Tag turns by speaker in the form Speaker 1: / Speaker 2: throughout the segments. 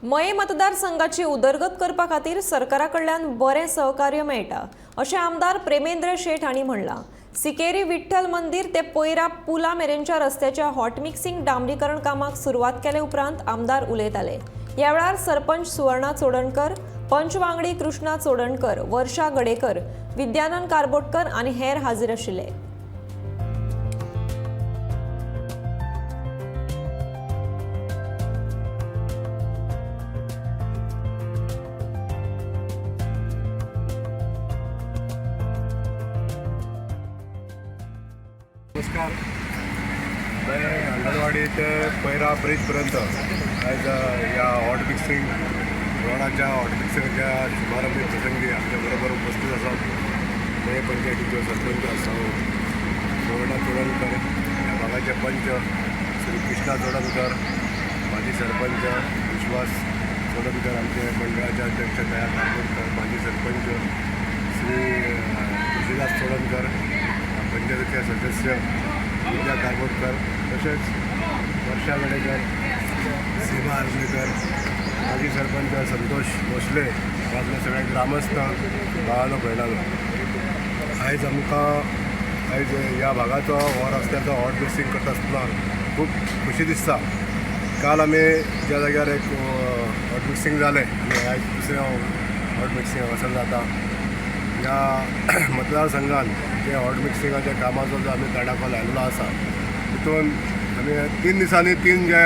Speaker 1: मये मतदारसंघाची उदरगत करपा खातीर सरकारा कडल्यान बरें सहकार्य मेळटा अशें आमदार प्रेमेंद्र शेट हांणी म्हणलां. सिकेरी विठ्ठल मंदीर ते पयरा पुला मेरेनच्या रस्त्याच्या हॉटमिक्सिंग डांबरीकरण कामाक सुरवात केले उपरांत आमदार उलयताले. ह्या वेळार सरपंच सुवर्णा चोडणकर, पंच वांगडी कृष्णा चोडणकर, वर्षा गडेकर, विद्यानंद कारबोटकर आनी हेर हाजीर आशिल्ले.
Speaker 2: नमस्कार. मैं अंगणवाडी ते पैरा ब्रिजपर्यंत आयज ह्या हॉट मिक्सिंग रोडाच्या हॉट मिक्सिंगाच्या शुभारंभी प्रसंगी आमच्या बरोबर उपस्थित आसात मये पंचायतीच्यो सरपंच आसा सुवर्णा चोडणकर, ह्या भागाचे पंच श्री कृष्णा चोडणकर, माजी सरपंच विश्वास चोडणकर, आमचे मंडळाचे अध्यक्ष दया कारबोटकर, माजी सरपंच श्री तुळशीदास चोडणकर, पंचायतीचे सदस्य विद्या कारबोटकर, तसेच वर्षा गडेकर, सीमा आर्लेकर, माजी सरपंच संतोष भोसले, गांवतले सगळे ग्रामस्थ, भावानो भयणानो, आयज आमकां आयज ह्या भागाचो हो रस्त्याचो हॉट मिक्सिंग करता आसतना खूब खुशी दिसता. काल आमी ज्या जाग्यार एक हॉट मिक्सिंग जालें आनी आयज दुसरें हॉट मिक्सिंग हांगासर जाता. ह्या मतदारसंघान जे हॉट मिक्सिंगाच्या कामाचो जो आमी तडाखो लायलेलो आसा, तितून आमी 3 दिसांनी तीन जे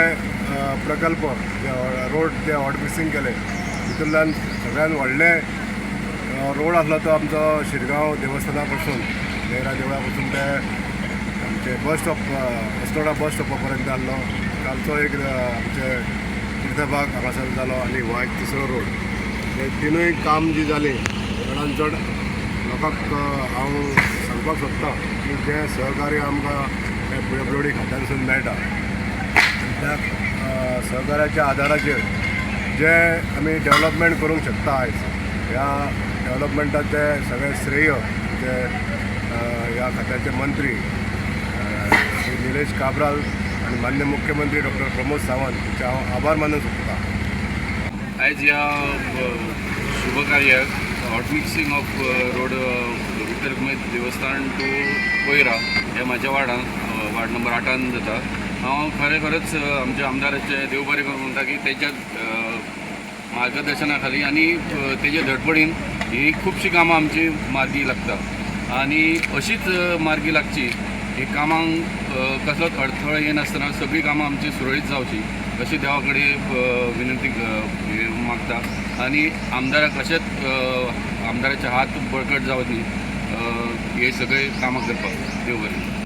Speaker 2: प्रकल्प, जे रोड जे हॉट मिक्सिंग केले, तितूंतल्यान सगळ्यान व्हडले रोड आसलो तो आमचो शिरगांव देवस्थाना पासून, नेरा देवळा पासून ते आमचे बस स्टॉप, अस्नोडा बस स्टॉपा पर्यंत आसलो. कालचो एक आमचे तीर्थबाग हांगासर जालो आनी हो एक तिसरो रोड. हे तिनूय काम जी जालीं, चडान चड लोकांक हांव सांगपाक सोदतां की जें सहकार्य आमकां पीडब्ल्यूडी खात्यानसून मेळटा, त्या सहकार्याच्या आदाराचेर जे आमी डेवलपमेंट करूंक शकता आयज, ह्या डेवलपमेंटाचें सगळें श्रेय जे ह्या खात्याचे मंत्री श्री निलेश काब्राल आनी मान्य मुख्यमंत्री डॉक्टर प्रमोद सावंत हांचे हांव आभार मानूंक सोदतां.
Speaker 3: आयज ह्या शुभ कार्याक, hot mixing of road Vitthal Rukmai देवस्थान टू कोयरा, ह्या म्हाज्या वार्डान, वार्ड नंबर 8 जाता. हांव खरें खरेंच आमच्या आमदाराचें देव बरें करूं म्हणटा की तेच्या मार्गदर्शना खाली आनी तेजे धडपडीन ही खुबशीं कामां आमची मार्गी लागता आनी अशीच मार्गी लागची. ही कामांक कसलोच अडथळो येनासतना सगळीं कामां आमची सुरळीत जावची अशी देवा कडेन विनंती हे मागता आनी आमदाराक अशेंच आमदाराचे हात बळकट जावं न्ही हे सगळे कामां करपाक. देव बरें.